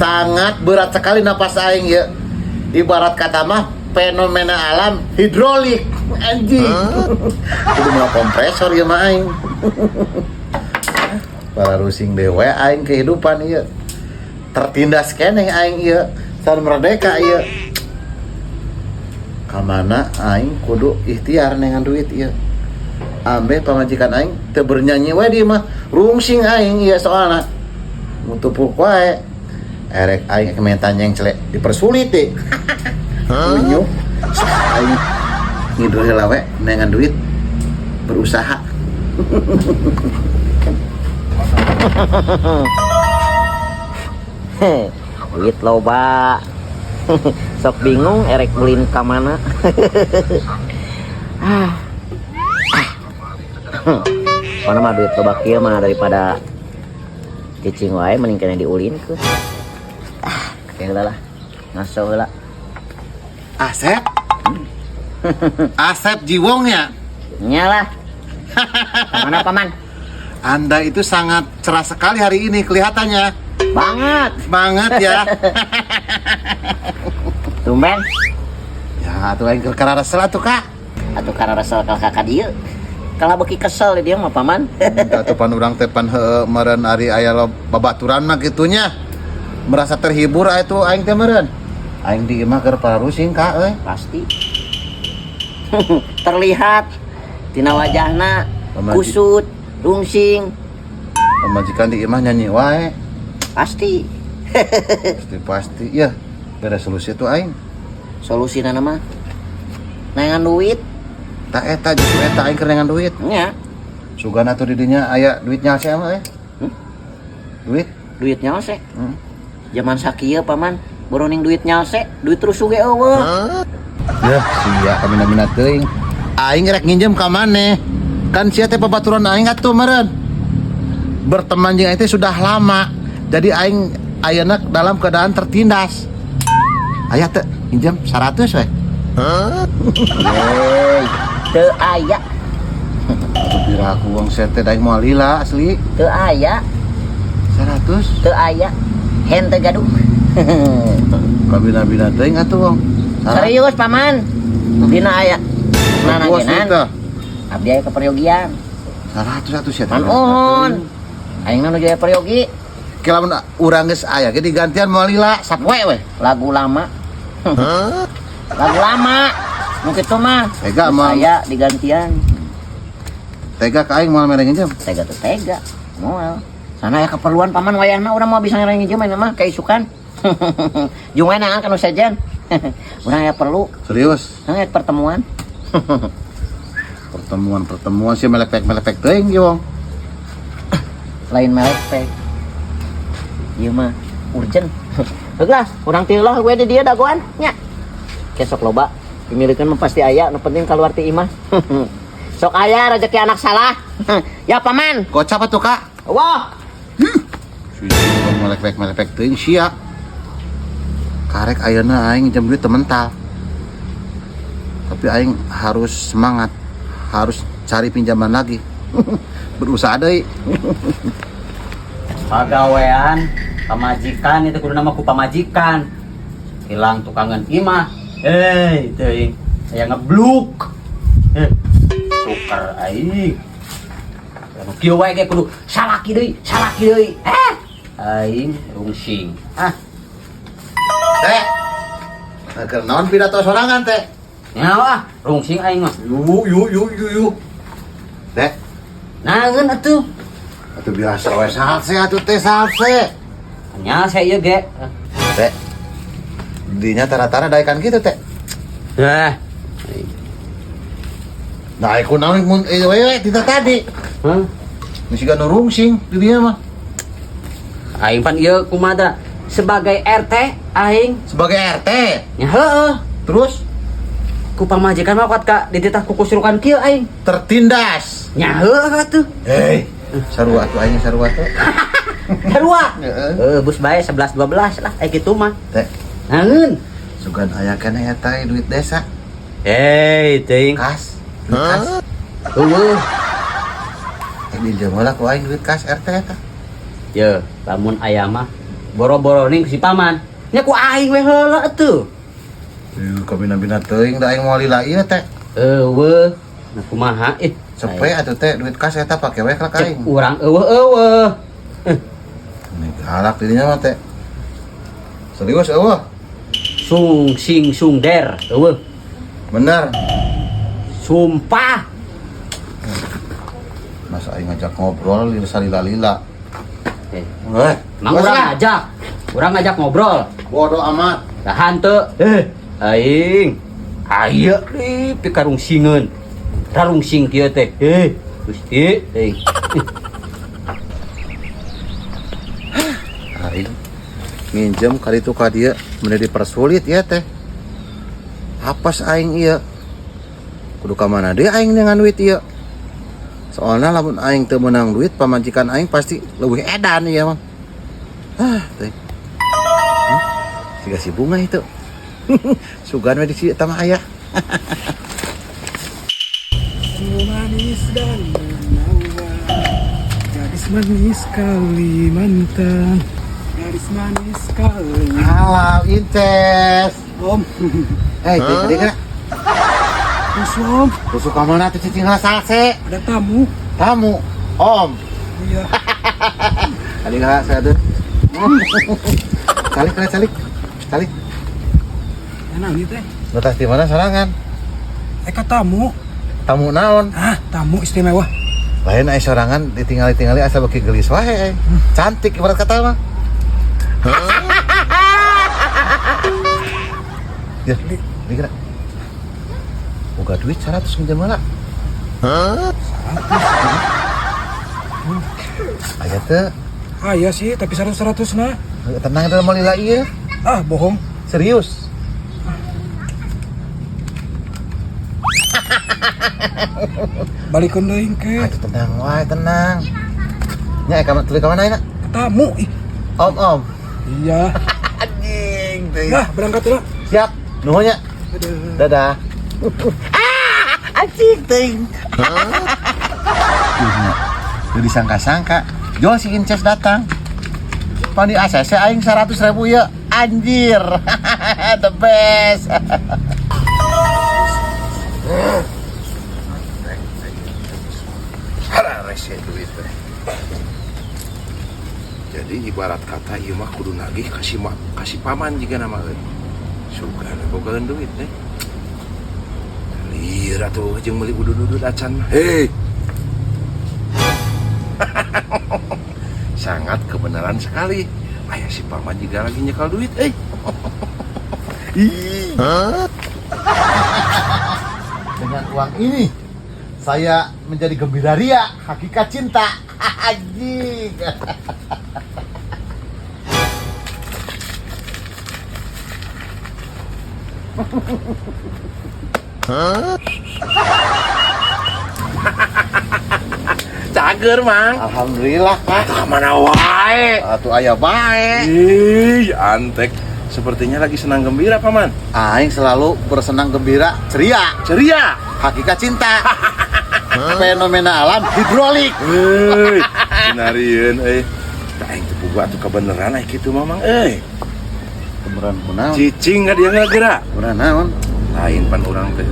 Sangat berat sekali napas aing ya. Ibarat kata mah fenomena alam hidrolik, anjing. Kudu mau kompresor ya mah aing. Para rusing dewe aing kehidupan ieu. Tertindas keneh aing ieu. Can merdeka ieu. Kamana aing kudu ikhtiar dengan duit ieu. Ambe pamajikan aing teu bernyanyi we di mah, rungsing aing ieu soalna. Mutupuk wae. Erek aing menta nyengcle dipersulit deh. Unyu. Aing ngidur heula we dengan duit, berusaha. Duit loba, sok bingung erek ulin ka mana. Ah. Ah. Mana mah duit loba kieu mah, daripada cicing wae mending keneh diulinkeun. Ah, heula lah. Ngaso heula. Asep. Asep Jiwong ya? Nya lah. Mana, Paman? Anda itu sangat cerah sekali hari ini kelihatannya. Banget. Banget ya. Tumben. Ya, atuh aing keur kararesel atuh, Kak. Atuh kararesel ka ka dieu. Kalau beuki kesel di dia mah, Paman. Atuh pan urang teh pan heueuh meureun ari aya lo babaturan mah kitunya. Merasa terhibur atuh aing teh meureun. Aing di imah keur pararusing, Kak, euy. Pasti. Terlihat tina wajahna kusut, rungsing. Pamajikan di imah nyanyi wae. Pasti. Pasti pasti ya. Beda solusi tuh aing. Solusi mah neangan duit. Tak eta, justru eta aing keur neangan duit. Nya. Sugan atuh di dinya aya duit nyalse mah euy. Hmm? Duit? Duit nyalse. Hmm. Zaman sakieu, Paman, boroning duit nyalse, duit rusuh ge euweuh. Ya, sia kamina-mina teuing. Aing rek nginjem ka maneh. Kan sia teh babaturan aing atuh meureun. Berteman jeung aing teh sudah lama. Jadi aing ayeuna dalam keadaan tertindas. Aya teh nginjem 100 we? Hei, teu aya. Atuh pira aku uang sia teh, aing moal lila asli. Teu aya. 100. Teu aya. Henteu gaduh. Kabina-bina teuing atuh wong. Serius, Paman. Dina aya. Nah, Bos nagenan. teh. Abdi aya keperyogian. 100 atuh sia teh. Pan uhun. Aing nuju aya peryogi. Ke lamun urang geus aya ge digantian moal lila sapoe we. Lagu lama. Lagu lama. Nu kitu mah. Tega, Geus Mang. aya digantian. Tega ka aing moal mere nginjem? Tega tuh tega. Moal. Sana aya keperluan, Paman, wayahna urang mau bisa nginjem ayeuna mah kaisukan. Jeung we neangan kanu sejen. Urang aya perlu. Serius? Aya pertemuan. Pertemuan-pertemuan sih melepek-melepek teuing ge wong. Lain melepek. Ieu mah urgent. Baiklah, urang tilah we di dieu dagoan nya. Kesok loba. Pemilikan mah pasti aya, nu penting keluar ti imah. Sok aya rezeki anak salah. Ya, Paman. Gocap atuh, Kak. Wah. Wong melepek-melepek teuing sia. Karek ayeuna aing nginjem duit teu mental. Tapi aing harus semangat. Harus cari pinjaman lagi. Berusaha deui. Pagawean pamajikan itu kudu nama ku pamajikan hilang tukangan imah, eh teuing saya ngebluk, eh suker aing. Anu kieu wae ge kudu salaki deui, salaki deui, eh aing rungsing ah. Teh. Nah, keur naon pidato sorangan teh? Nyawa rungsing aing mah. Yuk yuk yuk yuk yuk. Teh, naeun atuh? Atuh biasa we salse atuh teh, salse. Nya saya ieu ge. Teh. Dinya tara-tara daekan kitu teh. Eh. Nah, iku naon mun eh we we tidak tadi. Hah? Geus siga nu rungsing di dinya mah. Aing pan ieu kumaha sebagai RT aing. Sebagai RT. Nya heueuh. Terus? Ku pamajikan mah kuat ka dititah kukusurukan kieu aing. Tertindas. Nya heueuh atuh. Hei, sarua atuh aing, sarua tuh. Sarua. Heeh. Eh, bus bae 11 12 lah eh kitu mah. Teh, Naeun? Sugan aya keneh eta duit desa. Eh, teuing. Kas, duit kas. Eueuh. Eh, dinjem heula ku aing duit kas RT eta. Ye, lamun aya mah. Boro-boro ning si paman. Nya ku aing we heula atuh. Ih, kabina-bina teuing da aing moal lila ieu teh. Eueuh. Nah kumaha ih. Sepe atuh teh duit kas eta pake we ka Cek aing. urang eueuh-eueuh. Ini galak dirinya mah teh. Serius eueuh? Sung sing sung der eueuh. Bener. Sumpah. Masa aing ngajak ngobrol lila salila-lila. Eh, Eh, mang urang ngajak. Urang ngajak ngobrol. Bodoh amat. Tahan teu. Eh, aing. Aya deui pikarungsingeun. Rarungsing kieu teh. Eh, Gusti teuing. Aing minjem kali itu ka dia menjadi dipersulit ya teh. Apas aing ieu. Kudu ka mana deui aing dengan duit ieu. Soalnya lamun aing teu meunang duit pamajikan aing pasti leuwih edan ieu mah. Ah, teh. Siga si bunga itu. Sugan we di sieu tah mah aya. Manis dan menawan, gadis manis Kalimantan, gadis manis Kalimantan. Halo, Inces. Om, Eh, teh tadi kana. Rusuh om, Rusuh ka mana tuh cicing salse? ada tamu. Tamu. Om. Iya, Kali nggak saya tuh. Calik, calik, calik. Calik. enak nih teh. Batas di mana sorangan? Eka tamu. Tamu naon? Ah, tamu istimewa. Lain ai sorangan ditinggali-tingali asa beuki geulis wae. Eh. Cantik ibarat kata mah. Ya, ini kira. Boga duit 100 minjem heula. Hah? 100. Aya teu. Ah iya sih, tapi 100 100 nah. Tenang dalam lila ieu. Ah, bohong. Serius. Balikeun deui ke. Aduh tenang wae, tenang. Nya ka tuluy ka mana ayeuna? Tamu. Ih, Om, om. iya. Anjing teuing. Nah, berangkat lah. Siap. Nuhun nya. Aduh. Dadah. Ah, anjing teuing. Teu disangka-sangka, jol si Inces datang. Pan di ACC aing 100.000 ya. Anjir. The best. Hara rese duit teh. Jadi ibarat kata ieu mah kudu nagih kasih kasih paman jiga nama euy. Sugan bogaan duit teh. Lieur atuh jeung meuli udud-udud acan mah. Hei. Sangat kebenaran sekali. Aya si paman juga lagi nyekal duit euy. Ih. Dengan uang ini saya menjadi gembira ria, hakikat cinta. Anjing. Cager, Mang. Alhamdulillah, Pak. Ka mana wae? Atuh aya bae. Ih, antek. Sepertinya lagi senang gembira, Paman. Aing selalu bersenang gembira, ceria, Ceria. hakikat cinta. Fenomena alam hidrolik. Hei, sinarieun euy. Tah aing teu puguh atuh kabeneran aya kitu mah, Mang euy. Kebeneran kunaon? Cicing ka dia ngagerak. Kebeneran naon? Lain pan urang teh.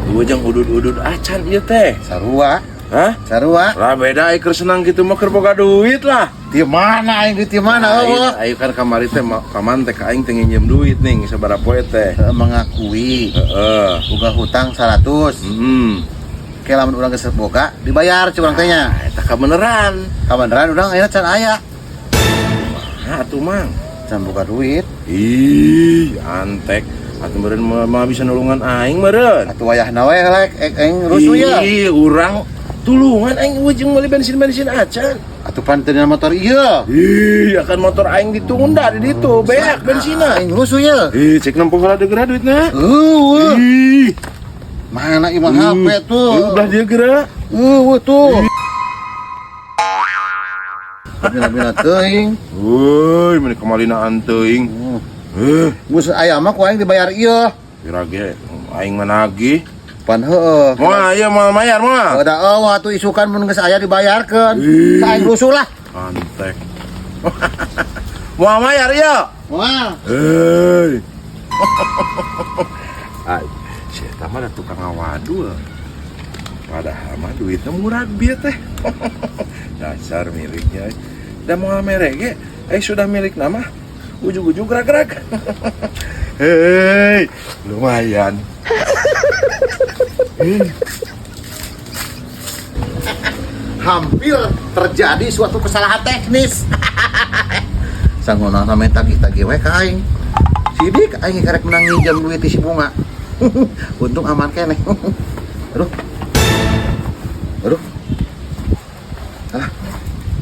Eueuh jeung udud-udud acan ieu teh. Sarua, Hah? sarua. Lah beda aing keur senang kitu mah keur boga duit lah. Di mana aing di mana eueuh? Aing kan kamari teh paman teh ka aing teh nginjem duit nih sabaraha poe teh. Heeh, mengakui Heeh. boga hutang 100. Heeh. Ke lamun urang geus boga dibayar cu urang teh nya. Nah, eta kabeneran. Kabeneran urang ayeuna can aya. Nah, atuh Mang. Can boga duit. Ih, antek. Atuh meureun mah bisa nulungan aing meureun. Atuh wayahna we lek aing rusuh ya. Ih, urang tulungan aing eueuh jeung meuli bensin-bensin acan. Atuh pan teu dina motor ieu. Ih, akan motor aing ditunda di ditu, beak bensinna. Aing rusuh ya. Ih, cek nempo heula deui geura duitna. Eueuh. Ih, Mana ieu mah HP tuh. Ih, belah dia geura. Eueuh tuh. Bina-bina teuing. Woi, meni kemalinaan teuing. Geus aya mah ku aing dibayar ieu. Kira ge aing mah nagih. Pan heueuh. Moal ieu moal mayar moal. Udah eueuh atuh isukan mun geus aya dibayarkeun. Ih. Sa aing rusuh lah. Antek. Moal mayar ya. Moal. Hei. Ay, si eta mah da tukang ngawadul. Padahal mah duitnya murah bieu teh. Dasar miliknya. Da moal mere ge, eh sudah milik nama ujung-ujung gerak-gerak. Hei, lumayan. Hampir terjadi suatu kesalahan teknis. Sangguna namanya tagih-tagih we ka aing. Sidik aing karek menang nginjem duit ti si Bunga. Untung aman keneh. Aduh. Aduh. Ah.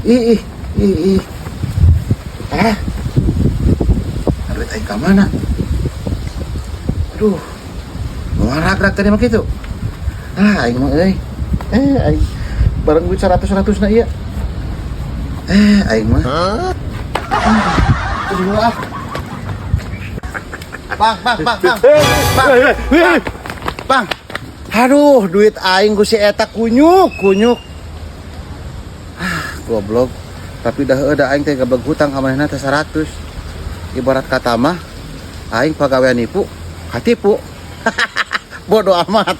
Ih, ih, ih, ih. Ah. Duit aing ka mana? Aduh. Moal rag tadi mah kitu. Ah, aing mah euy. Eh, aing bareng duit 100 100 na iya. Eh, aing mah. Ah, terus dulu ah. Bang, bang, bang, bang. Bang, bang. Bang. Aduh, duit aing ku si eta kunyuk, kunyuk. Ah, goblok. Tapi dah heueuh da aing teh gablek hutang ka manehna teh 100. Ibarat kata mah aing pagawean nipu, katipu. Bodoh amat.